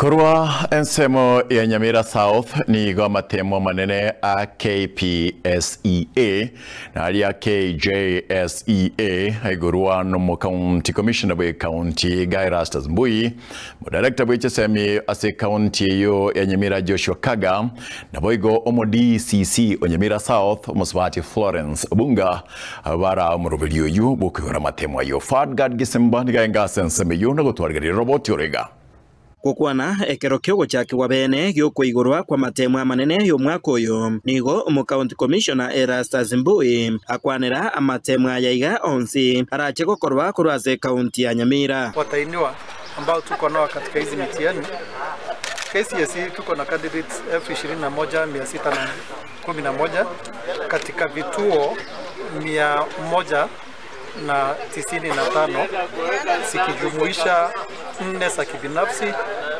Korwa ensemo ya Nyamira South nigo amatemo amanene a KPSEA na aria KJSEA aigorwa nomocounty commissioner bwe county Guy Erastus Mbui, Modirector bwe chisemi ase county eyio ya Nyamira Joshua Kaga, naboigo omo DCC o Nyamira South Omosubati Florence Obunga bara omoroberi oyio bw'okoigora amatemo ayio. Fadgard Gisimba nigo aenge ase ensemo eyio na gotwarigereria roboti oro iga. Gokwana ekero ki'ogochakigwa bene gi'okoigorwa kw'amateemo amanene y'omwaka oyo, nigo Omocounty Commissioner Erastus Mbui akwanera amateemo aya iga onsi arache gokorwa korwa ase ecounty ya Nyamira. Watainiwa ambao tuko nao katika hizi mitihani KCSE tuko na candidates 21611 katika vituo 195 zikijumuisha nne za kibinafsi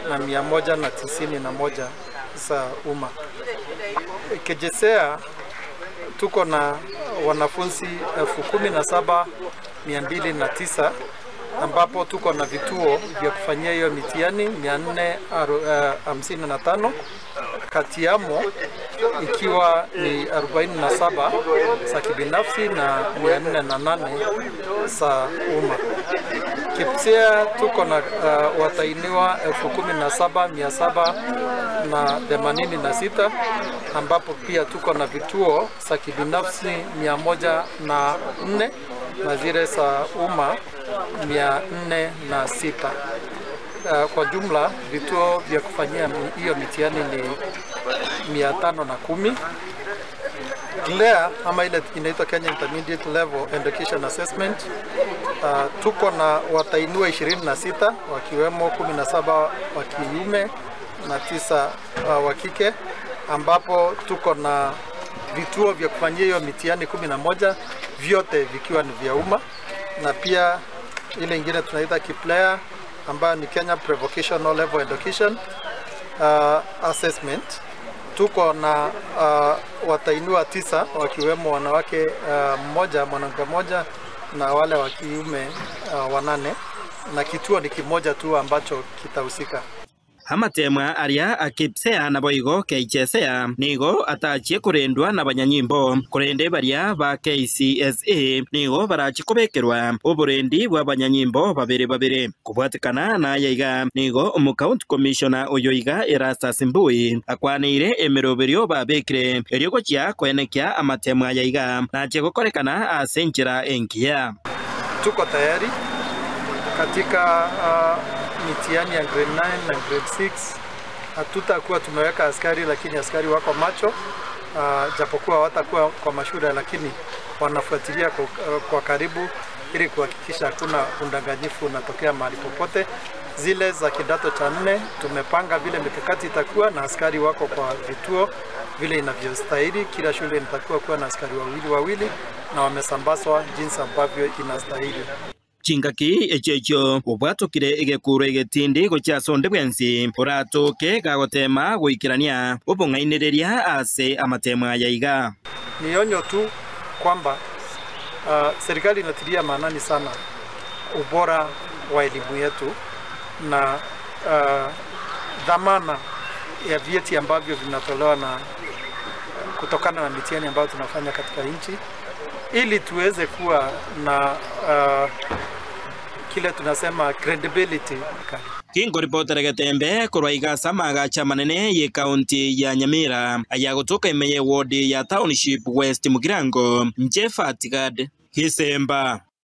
na 191 za umma. KJSEA tuko na wanafunzi 17209 ambapo tuko na vituo vya kufanyia hiyo mitihani 455 kati yamo ikiwa ni 47 za kibinafsi na 408 za umma. KIPSEA tuko na watainiwa 17786 ambapo pia tuko na vituo za kibinafsi 104 na zile za umma 406. Kwa jumla vituo vya kufanyia hiyo mitihani ni 510. KLEA ama ile inaitwa Kenya Intermediate Level Education Assessment, tuko na watainiwa 26 wakiwemo 17 wa kiume na 9 wa kike, ambapo tuko na vituo vya kufanyia hiyo mitihani 11 vyote vikiwa ni vya umma, na pia ile ingine tunaita KIPLEA ambayo ni Kenya Prevocational Level Education Assessment. Tuko na watainiwa 9 wakiwemo wanawake mmoja, mwanamke mmoja na wale wa kiume 8, na kituo ni kimoja tu ambacho kitahusika. Amatemwa aria akipsea naboigo KJSEA nigo atachie korendwa na banyanyimbo korende baria ba KCSE nigo barachi kobekerwa oborendi bwa banyanyimbo babere babere kobwatekana na yaiga nigo omocounty commissioner oyo iga Erastus Mbui akwaneire emeroberio babekire erio gochia koenekia amatemwa yaiga nache gokorekana ase enchera enkiya. Tuko tayari katika mitihani ya grade 9 na grade 6. Hatutakuwa tumeweka askari, lakini askari wako macho, japokuwa hawatakuwa kwa mashule, lakini wanafuatilia kwa karibu ili kuhakikisha hakuna udanganyifu unatokea mahali popote. Zile za kidato cha 4 tumepanga vile mikakati itakuwa na askari wako kwa vituo vile inavyostahili. Kila shule inatakiwa kuwa na askari wawili wawili na wamesambazwa jinsi ambavyo inastahili. Chingaki echecho obwatokire egekuro egetindi gochia sonde bwensi oratoke gagotema goikerania obong'ainereria ase amatemo aya iga. Ni onyo tu kwamba serikali inatilia maanani sana ubora wa elimu yetu na dhamana ya vyeti ambavyo vinatolewa na kutokana na mitihani ambayo tunafanya katika nchi, ili tuweze kuwa na kile tunasema credibility. Kingoripotera Getembe korwa igasa magacha manene ye county ya Nyamira aya gotoka imeye ward ya Township West Mugirango Njefa Tigad Gisemba.